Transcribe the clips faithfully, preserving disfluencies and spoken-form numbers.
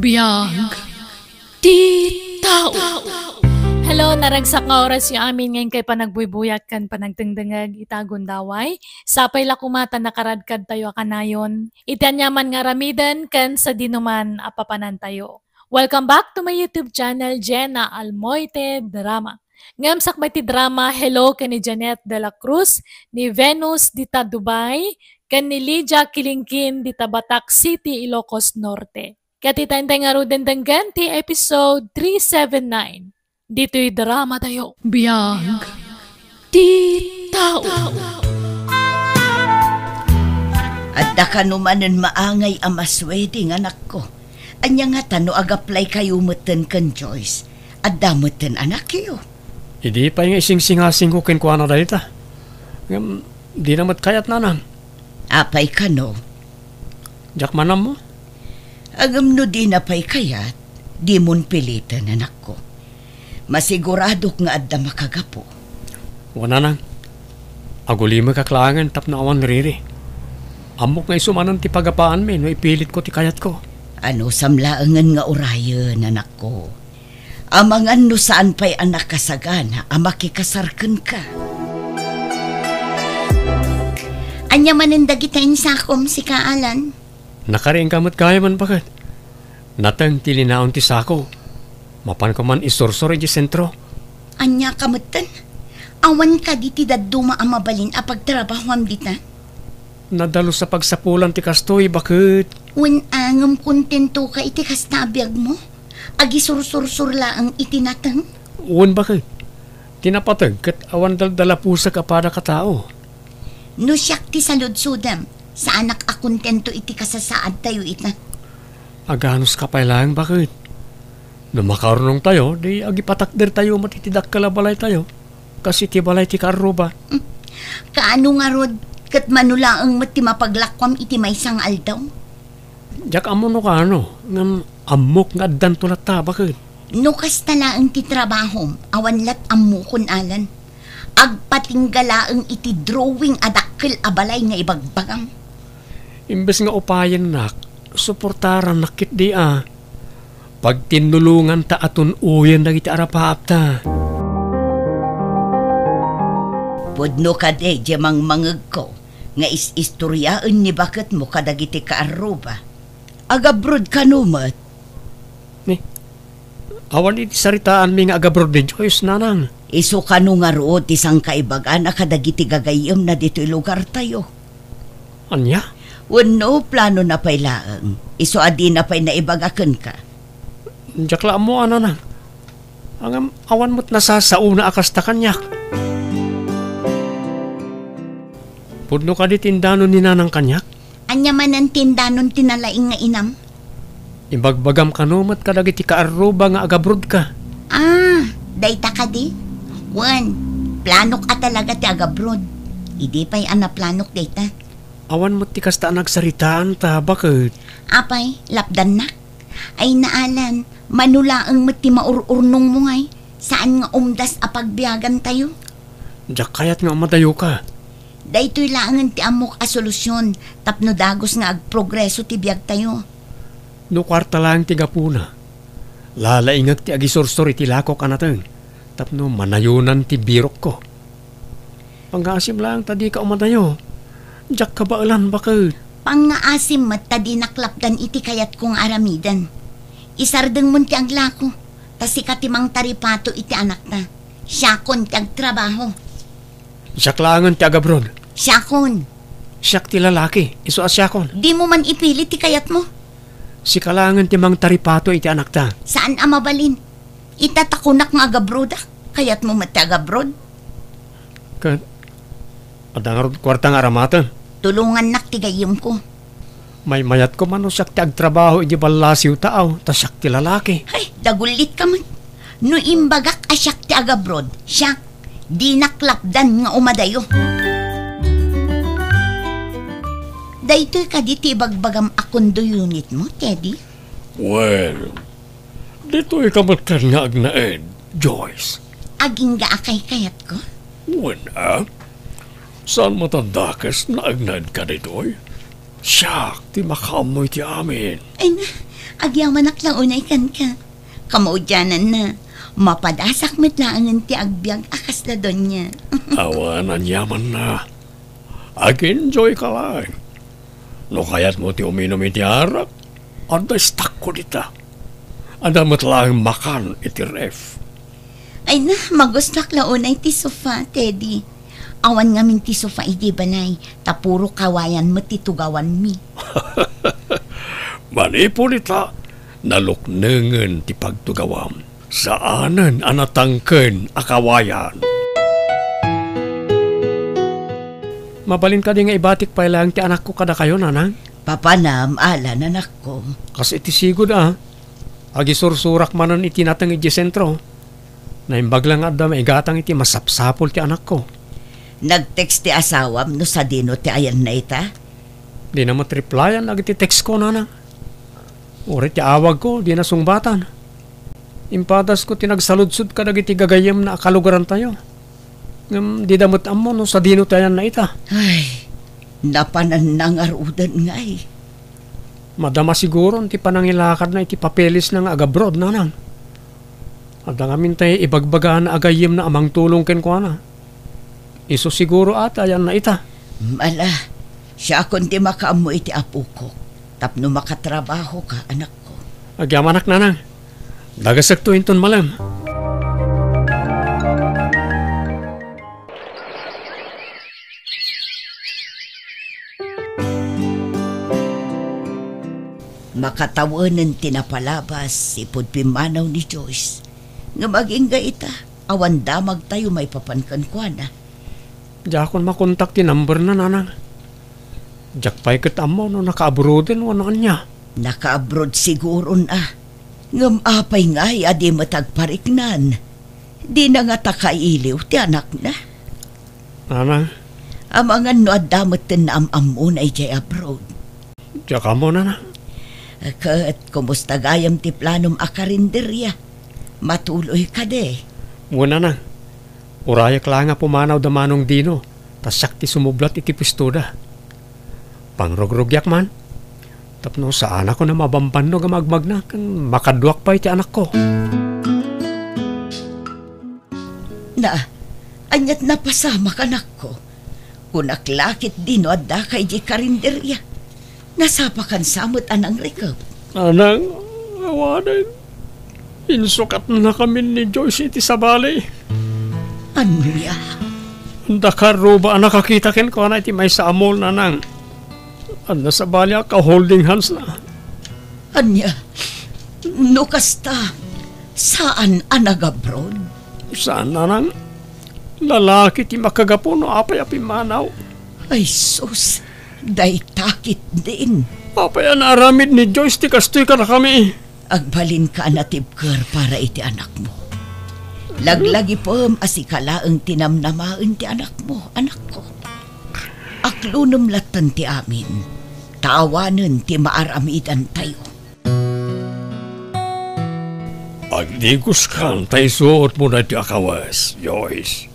Biag ti tao. Hello, naragsak nga oras yo amin ngayon kay panagbuybuyat ken panagdengdengeg ita a gundaway. Sapay la koma ta nakaradkadtayo a kanayon iti aniaman nga aramiden ken sadinoman a papanantayo. Welcome back to my YouTube channel, Jenna Almoite Drama. Ngem sakbay ti drama, hello ken ni Janet de la Cruz, ni Venus dita Dubai, ken ni Lydia Kilingkin dita Batac City, Ilocos Norte. Ket ita intay ngaruden denggen ti episode three seven nine. Ditoy drama tayo. Biag ti tao. Adda kano manen maangay a maswede nga anakko. Ania ngata no ag-apply kayo metten ken Joyce? Adda metten anakyo. Idi pay nga isingsingasingko kenkuana dayta. Ngem, dina met kayat, nanang. Apay kano? Diak man ammo. Ngem no dina pay kayat, dimon piliten, anakko. Masiguradok nga adda makagapu. Wen, nanang. Agulimekak laengen tapno awan riri. Ammok nga isu manen ti pagapaanmi no ipilitko ti kayatko. Anusam laengen nga urayen, anakko. Amangan no saan pay a nakasagana a makikasar kenka. Ania manen dagita insakom, sika, Alan? Nakariingka met gayamen, baket. Nateng ti linaon ti sako. Mapanko man isursor iti sentro. Ania ka metten? Awan kadi ti dadduma a mabalin a pagtrabahoam dita? Nadalus a pagsapulan ti kastoy, baket. Wen, ngem kontento ka iti kasta a biagmo? Agisursursor laeng iti nateng? Wen, baket. Ti napateg ket awan daldalapusek a padak a tao. No siak ti saludsodem, saanak a kontento iti kasasaadtayo ita. Aganuska pay laeng, baket. No makaurnongtayo, di agipatakdertayo met iti dakkel a balaytayo, kas iti balay ti kaarruba. Hmm. Kaano ngarud, ket mano laeng met ti mapaglakoam iti maysa nga aldaw? Diak ammo no kaano, ngem ammok nga addanto latta, baket. No kasta laeng ti trabahom, awan lat ammokon, Alan. Agpatingga laeng iti drawing a dakkel a balay nga ibagbagam. Imbes nga upayennak, suportarannak ketdi a. Pagtinnulonganta a tun-oyen dagiti arapaapta. Pudno kadi diay mangmangegko nga is-istoriaen ni baketmo kadagiti kaarruba. Agabroad kano met? Ni, awan iti saritaanmi nga agabroad ni Joyce, nanang. Isu kano ngarud ti sangkaibagana kadagiti gagayyemna ditoy lugartayo? Ania? Wenno, planona pay laeng. Isu a dina pay naibaga kenka. Diak la ammo, a, nanang. Ngem awan met nasasaona a kasta kaniak. Pudno kadi ti indanon ni nanang kaniak? Ania manen ti indanon ti nalaing nga inam? Ibagbagam kano met kadagiti kaarruba nga agabrodka. Ah, dayta kadi? Wen, planok a talaga ti agabrod. Idi pay a naplanok dayta. Awan met ti kasta a nagsaritaanta, baket. Apay, lapdannak? Ay, naalan, mano laeng met ti maur-urnongmo ngay, saan nga umdas a pagbiagantayo? Diak kayat nga umadayoka. Daytoy laengen ti ammok a solusyon tapno dagus nga agprogreso ti biagtayo. No kuarta laeng ti gapuna, lalaingek ti agisursor iti lakok a nateng tapno manayonan ti birokko. Pangngaasim laeng ta dika umadayo. Diak kabaelan, baket. Pangngaasim met ta dinak lapdan iti kayatko nga aramiden. Isardengmon ti aglako, ta sika ti mangtaripato iti anakta. Siakon ti agtrabaho. Siak laengen ti agabrod. Siakon. Siak ti lalaki, isu a siakon. Dimo man ipili ti kayatmo. Sika laengen ti mangtaripato iti anakta. Saan a mabalin. Ita ta kunak nga agabrodak, kayatmo met ti agabrod? Ket, adda ngarud kuarta nga aramaten? Tulongannak ti gayyemko. Maymayatko man no siak ti agtrabaho iti ballasiw taaw, ta siak ti lalaki. Ay, dagullitka met. No imbagak a siak ti agabrod, siak, dinak lapdan nga umadayo. Daytoy kadi ti ibagbagam a condo unitmo, Teddy? Well, ditoy ka met ken nga agnaed, Joyce. Agingga a kaykayatko? Wen a. Saan met a dakes nga agnaedka ditoy? Siak ti makaammo iti amin. Ay na, Agyamanak la unay kenka. Kamaudiananna, mapadasak met laengen ti agbiag a kasla donia. Awan aniamanna. Ag-enjoy ka laeng. No kayatmo ti uminum iti arak, adda istakko dita. Adda met laeng makan iti ref. Ay na, magustoak la unay ti sofa, Teddy. Awan ngamin ti sofa iti balay, ta puro kawayan met ti tugawanmi. Manipud ita, naluknengen ti pagtugawam. Saanen a natangken a kawayan. Mabalin kadi nga ibatik pay laeng ti anakko kadakayo, nanang? Papanam, Alan, anakko. Kas iti sigud a, agisursurak manen iti nateng idiay sentro. Naimbag la nga adda maigatang iti masapsapul ti anakko. Nag-text ti asawam no sadino ti ayanna ita? Dina met replyan dagiti textko, nanang. Uray ti awagko, dina sungbatan. Impadasko ti nagsaludsod kadagiti gagayyemna a kalugarantayo. Ngem dida met ammo no sadino ti ayanna ita. Ay, napananna ngaruden ngay. Madama siguron ti panangilakadna iti papelesna nga agabroad, nanang. Adda ngamin tay ibagbagana a gayyemna a mangtulong kenkuana. Isu siguro a ti ayanna ita. Ala, siakon ti makaammo iti apokok tapno makatrabahoka, anakko. Agyamanak, nanang. Dagasekto inton malem. Makatawenen ti napalabas ipud pimmanaw ni Joyce. Ngem agingga ita, awan damagtayo maipapan kenkuana. Diakon makontak ti numberna, nanang. Diak pay ket ammo no nakaabroaden wenno ania. Nakaabroad siguron a. Ngem apay ngay a di met agpariknan? Dina ngata kailiw ti anakna? Nanang. Amangan no adda metten naam-ammona idiay abroad. Diak ammo, nanang. Ket kumusta gayam ti planom a karinderia? Matuloy kadi? Wen, nanang. Urayek laeng a pumanaw da Manong Dino, ta siak ti sumublat iti puestoda. Pangrugrugiak man, tapno saanakon a mabambannog a magmagna ken makaduak pay ti anakko. Na, aniat napasamak, anakko? Kunak la ket dino addaka idiay karinderia. Nasapakan sa met a nangrikep. Nanang, awanen. Insukatnakamin ni Joyce iti sabali. Ania? Dakkel ruba a nakakita kenkuana iti maysa a mall, nanang. Adda sabali a ka-holding hands na. Ania? No kasta, saan a nagabroad? Saan, nanang. Lalaki ti makagapu no apay a pimmanaw. Ay sus, dayta ketdin. Apay a naaramid ni Joyce ti kastoy kadakami? Agbalinka a natibker para iti anakmo. Laglagipem a sika laeng ti namnamaen ti anakmo, anakko. Aklonem latten ti amin, ta awanen ti maaramidantayo. Agdigoskan ta isuotmo daytoy a kawes, Joyce.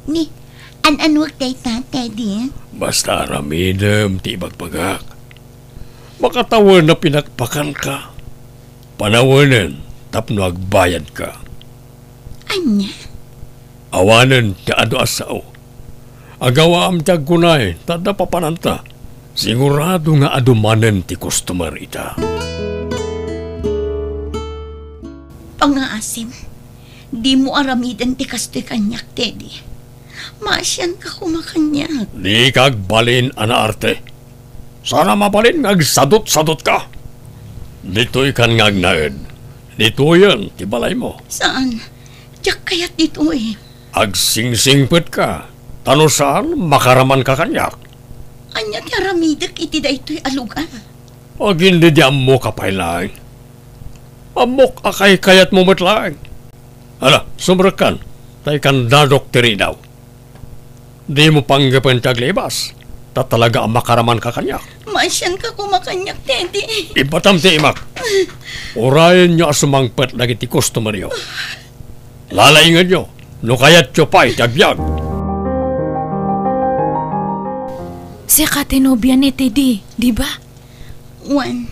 Ni, an-anuek dayta, Teddy? Basta aramidem ti ibagbagak. Makatawen a pinakpakanka. Panawenen tapno agbayadka. Ania? Awanen ti adu a sao. Agawaam ti agkunay ta adda papananta. Sigurado nga adu manen ti customer ita. Pangngaasim, dimo aramiden ti kastoy kaniak, Teddy. Maasianka koma kaniak. Dika agbalin a naarte. Saan a mabalin nga agsadutsadutka. Ditoykan nga agnaed. Ditoyen ti balaymo. Saan. Diak kayat ditoy. Agsingsingpetka, ta no saan, makaramanka kaniak. Ania ti aramidek iti daytoy a lugar? Agindidiammoka pay laeng. Ammok a kaykayatmo met laeng. Ala, sumrekkan, ta ikandadok ti ridaw. Dimo panggepen ti aglibas, ta talaga a makaramanka kaniak. Maasianka koma kaniak, Teddy. Ibatam ti imak. Urayenyo a sumangpet dagiti customeryo. Lalaingenyo no kayatyo pay ti agbiag. Siaka ti nobia ni Teddy, di ba? Wen,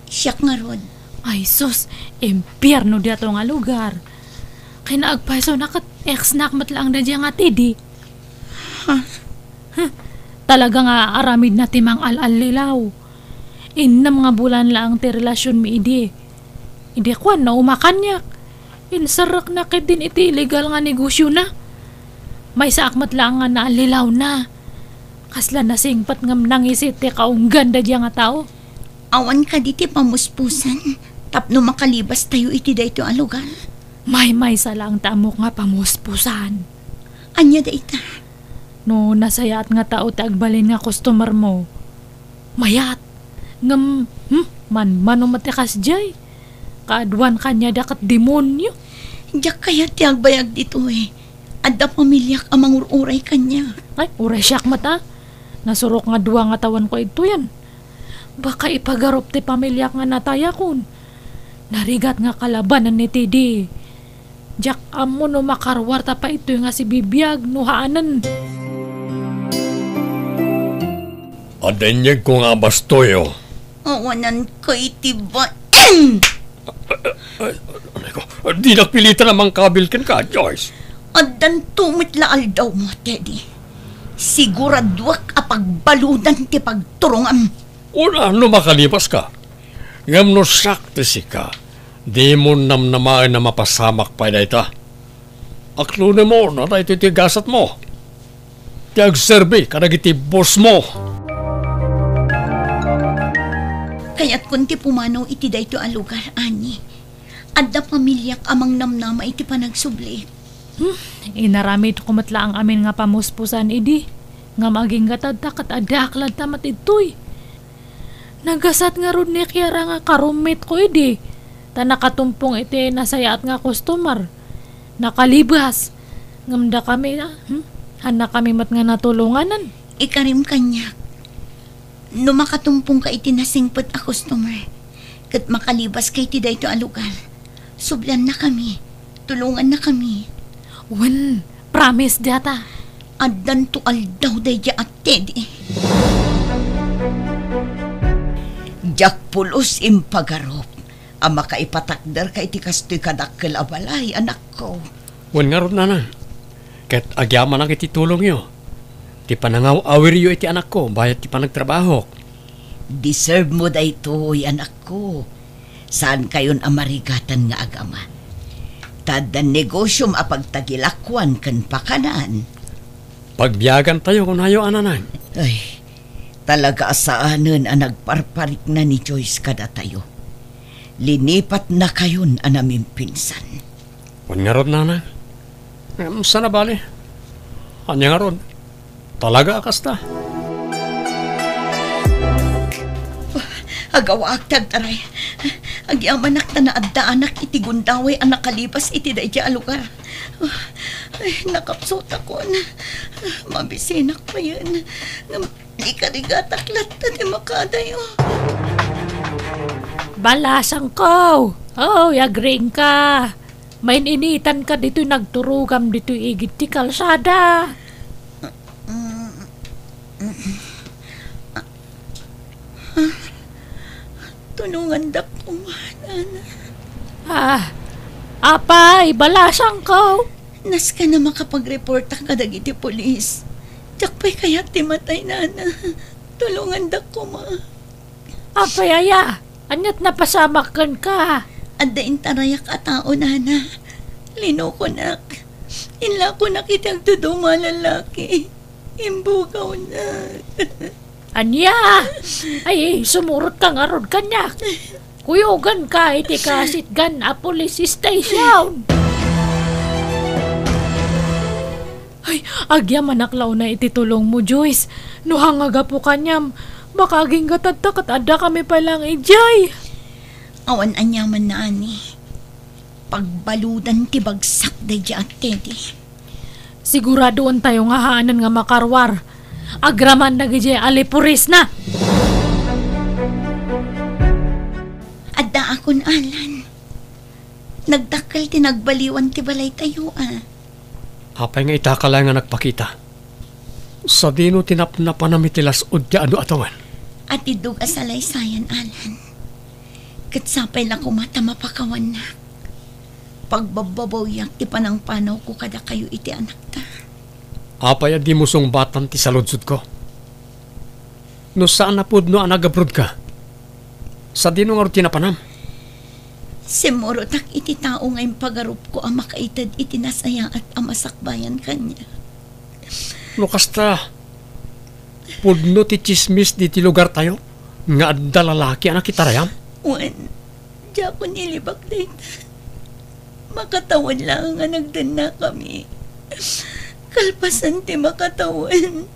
siak ngarud. Ay sus, impierno diato nga lugar. Kinaagpayso na ket ex-nak met laeng daydiay nga Teddy. Ha? Huh, talaga nga aramidna ti mangal-allilaw. Innem nga bulan laeng ti relasionmi idi. Idi kuan, naumakaniak. Inserrekna ketdin iti illegal nga negosiona. Maysaak met laeng nga naallilawna. Kasla nasingpet ngem nangisit ti kaunggan daydiay nga tao. Awan kadi ti pamuspusan tapno makalibastayo iti daytoy a lugar? Maymaysa laeng ti ammok nga pamuspusan. Ania dayta? No nasayaat nga tao ti agbalin nga customer mo, mayat. Ngem, hmm, manmano met ti kasdiay. Kaaduan kaniada ket demonio. Diak kayat ti agbayag ditoy. Adda pamiliak a mangur-uray kaniak. Ay, uray siak met a. Nasurok nga dua nga tawenko idtoyen. Baka ipagarup ti pamiliak nga natayakon. Narigat nga kalabanan ni Teddy. Diak ammo no makaruarta pay itoy nga sibibiag no haanen. Adda inyegko nga abastoyo. Awanan kay ti bain! Ay, ay, ay, ko, dinak pilitan a mangkabil kenka, Joyce. Addanto met la aldawmo, Teddy. Siguraduak a pagbaludan ti pagturongam. Una, no makalibaska. Ngem no siak ti sika, dimo namnamaen a mapasamak pay dayta. Aklonemo na daytoy ti gasatmo. Ti agserbi kadagiti bossmo. Kayatkon ti pumanaw iti daytoy a lugar, Ani. Adda pamiliak a mangnamnama iti panagsubli. Hmm, inaramidko met laeng amin nga pamuspusan idi. Ngem agingga tatta ket addaak latta met idtoy. Nagasat ngarud ni Kiara nga ka-roommate-ko idi, ta nakatumpong iti nasayaat nga customer. Nakalibas. Ngem dakami, ah, hmm? Hannakami met nga natulonganan. Ikarim kaniak. No makatumpongka iti nasingpet a customer, ket makalibaska iti daytoy a lugar, subliannakami, tulongannakami. Wen, promise dayta. Addanto aldaw daydiay a Teddy. Diak pulos impagarup a makaipatakderka iti kastoy kadakkel a balay, anakko. Wen ngarud, nanang, ket agyamanak iti tulongyo, ti panangaw-awiryo iti anakko bayat ti panagtrabahok. Deserve mo daytoy, anakko. Saankayon a marigatan nga agama. Ta adda negosiom a pagtagilakoan ken pakanan. Pagbiagantayo, kunayo, a nanang. Ay, talaga a saanen a nagparparikna ni Joyce kadatayo. Linipatnakayon a namimpinsan. Wen ngarud, nanang. Ngem saan a bale. Ania ngarud? Talaga a kasta. Agawaak ti agtaray. Agyamanak ta naaddaanak iti gundaway a nakalibas iti daydiay a lugar. Ay, nakapsutakon. Mabisinak payen. Ngem ikarigatak latta ti makadayo. Balasangko! Oh, yagrinka! Main-initanka ditoy nagturogam ditoy igid ti kalsada. Tulongandak koma, nana. Ah, apay, balasangko? Nasken a makapagreportak kadagiti pulis. Diak pay kayat ti matay, nana. Tulongandak koma. Apay aya? Ania't napasamak kenka? Adda intarayak a tao, nana. Linokonak. Inlakonak iti agduduma a lalaki. Imbugawnak. Ania? Ay, sumurotka ngarud kaniak. Kuyoganka iti kasitgan a police station. Ay, agyamanak la unay iti tulongmo, Joyce. No hangagapu kaniam, baka agingga tatta ket addakami pay laeng idiay. Awan aniamanna, ani. Pagbaludan ti bagsak daydiay a Teddy. Siguradoentayo nga haanen nga makaruar. Agraman dagidiay a liporisna. Addaakon, Alan. Nagdakkel ti nagbaliwan ti balaytayo, a. Apay nga itaka laeng nga nagpakita? Sadino ti napnapanam iti las-od ti adu a tawen? Atiddog a salaysayan, Alan. Ket sapay la koma ta mapakawannak. Pagbabbabawiak ti panangpanawko kadakayo iti anakta. Apay a dimo sungbatan ti saludsodko? No saan a pudno a nagabrodka, sadino ngarud ti napanam? Simmurotak iti tao nga impagarupko a makaited iti nasayaat a masakbayan kaniak. No kasta, pudno ti tsismis ditoy lugartayo nga adda lalaki a nakitarayam? Wen, diakon ilibak dayta. Makatawen laeng a nagdennakami. Kalpasan ti makatawen,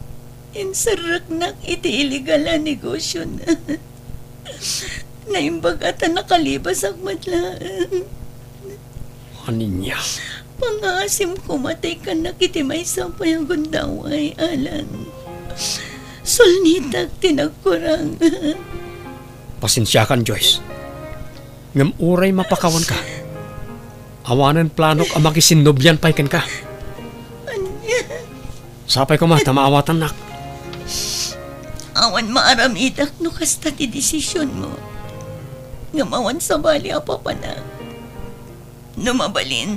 inserreknak iti illegal a negosiona. Naimbag a ta nakalibasak met laeng. Ania? Pangaasim koma ta ikkannak iti maysa pay a gundaway, Alan. Sulnitak ti nagkurang. Pasensiakan, Joyce. Ngem uray mapakawanka, awanen planok a makisinnobian pay kenka. Ania? Sapay koma ta maawatannak. Awan maaramidak no kasta ti desisionmo. Ngem awan sabali a papanak. No mabalin,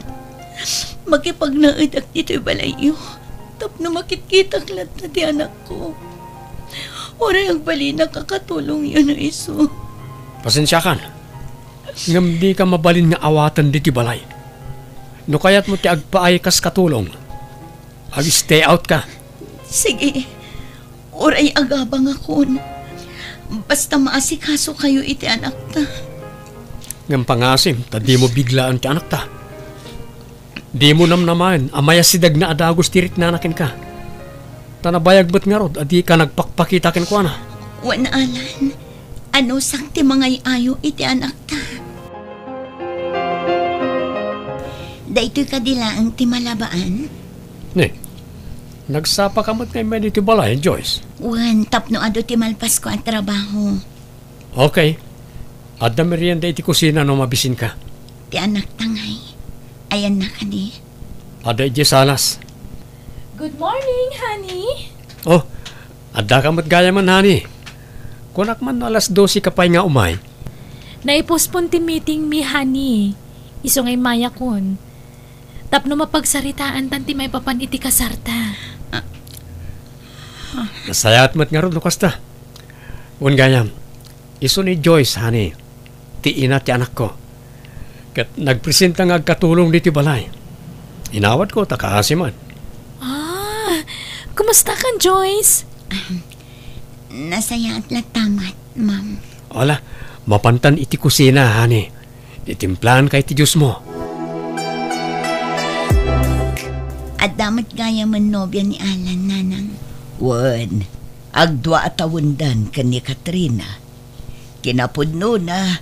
makipagnaedak ditoy balayyo tapno makitkitak latta ti anakko. Uray agbalinak a katulongyo no isu. Pasensiakan, ngem dika mabalin nga awaten ditoy balay. No kayatmo ti agpaay kas katulong, ag-stay out ka. Sige, uray agabangakon. Basta maasikasokayo iti anakta. Ngem pangaasim ta dimo biglaen ti anakta. Dimo namnamaen a mayasidegna a dagus ti riknana kenka. Ta nabayag met ngarud a dika nagpakpakita kenkuana. Wen, Alan, anusak ti mangay-ayo iti anakta. Daytoy kadi laeng ti malabaan? Ni, nagsapaka met nga immay ditoy balay, Joyce? Wen, tapno adu ti malpasko a trabaho. Okay. Adda merienda iti kusina no mabisinka. Ti anakta ngay. Ayanna kadi? Adda idiay salas. Good morning, honey. Oh, addaka met gayamen, honey. Kunak man no alas dose ka pay nga umay. Naipospon ti meeting mi, honey. Isu nga immayakon. Tapno mapagsaritaantan ti maipapan iti kasarta. Nasayaat met ngarud no kasta. Wen gayam, isu ni Joyce, honey, ti ina ti anakko. Ket nagpresenta nga agkatulong ditoy balay. Inawatko ta kaasi met. Ah, kumustakan, Joyce? Nasayaat latta met, ma'am. Ala, mapantan iti kusina, honey. Itimplaanka iti Diosmo. Adda met gayamen nobia ni Alan, nanang. Wen, agdua a tawendan ken ni Katrina. Kinapudnona,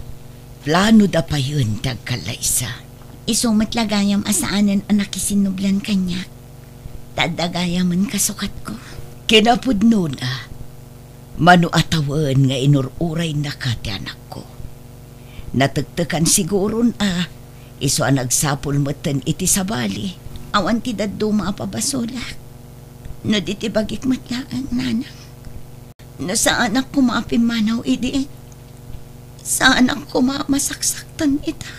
planoda payen ti agkallaysa. Isu met la gayam a saanen a nakisinnobian kaniak. Ta adda gayamen kasukatko. Kinapudnona, mano a tawen nga inur-uraynaka ti anakko. Natektekan siguron a isu a nagsapul metten iti sabali. Awan ti dadduma a pabasolak. No di ti bagik met laeng, nanang. No saanak koma a pimmanaw idi, saanak koma a masaksaktan ita.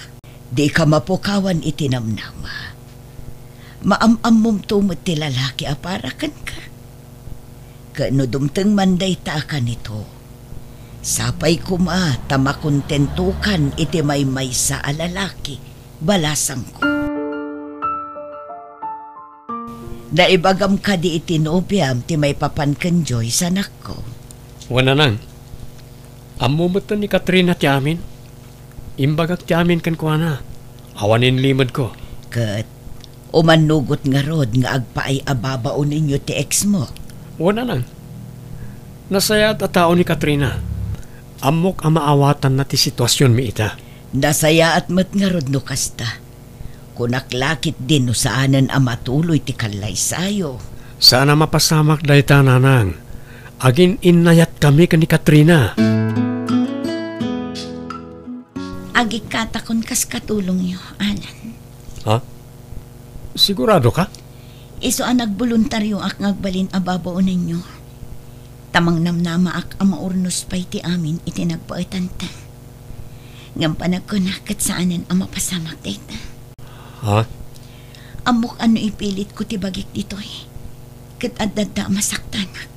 Dika mapukawan iti namnama. Maam-ammomto met ti lalaki a para kenka. Ket no dumteng man dayta a kanito, sapay koma ta makontentokan iti maymaysa a lalaki, balasangko. Naibagam kadi iti nobiam ti maipapan ken Joyce, anakko? Wen, nanang. Ammo metten ni Katrina ti amin. Imbagak ti amin kenkuana. Awan inlimedko. Ket umannugot ngarud nga agpaay a babaonenyo ti ex mo? Wen, nanang. Nasayaat a tao ni Katrina. Ammok a maawatanna ti situasionmi ita. Nasayaat met ngarud no kasta. Kunak la ketdi no saanen a matuloy ti kallaysayo. Saan a mapasamak dayta, nanang. Agin-innayatkami ken ni Katrina. Agikkatakon kas katulongyo, Alan. Ha? Sigurado ka? Isu a nagboluntarioak nga agbalin a babaonenyo. Ta mangnamnamaak a maurnos pay ti amin iti nagbaetanta. Ngem panagkunak ket saanen a mapasamak dayta. Ha? Ammok a no ipilitko ti bagik ditoy, ket adda a masaktanak.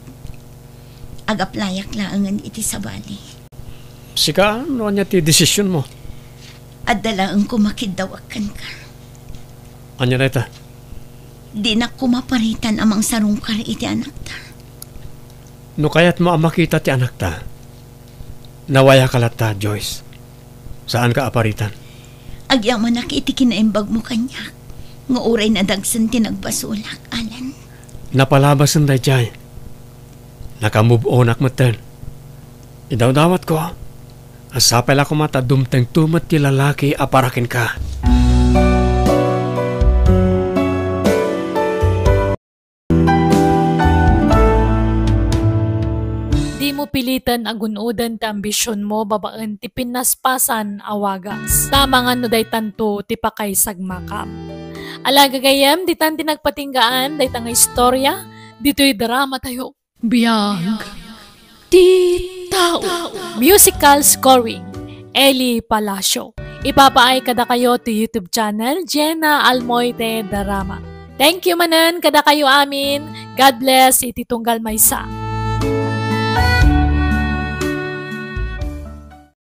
Agaplayak laengen iti sabali. Sika, no ania ti desisionmo? Adda laeng koma kiddawak kenka. Ania dayta? Dinak koma paritan a mangsarungkar iti anakta. No kayatmo a makita ti anakta, nawayaka latta, Joyce. Saanka a paritan. Agyamanak iti kinaimbagmo kaniak, nga uray nadagsen ti nagbasolak, Alan. Napalabasen daydiay. Naka-move onak metten. Idawdawatko a sapay la koma ta dumtengto met ti lalaki a para kenka. Dimo piliten a gun-oden ti ambisionmo babaen ti pinaspasan a wagas. Ta amangan no daytanto ti pakaisagmakam. Ala, gagayyem, ditan ti nagpatinggaan dayta nga istorya ditoy dramatayo. Biag ti tao. Musical scoring, Eli Palacio. Ipapaay kadakayo ti YouTube channel, Jenna Almoite Drama. Thank you manen kadakayo amin. God bless iti tunggal maysa.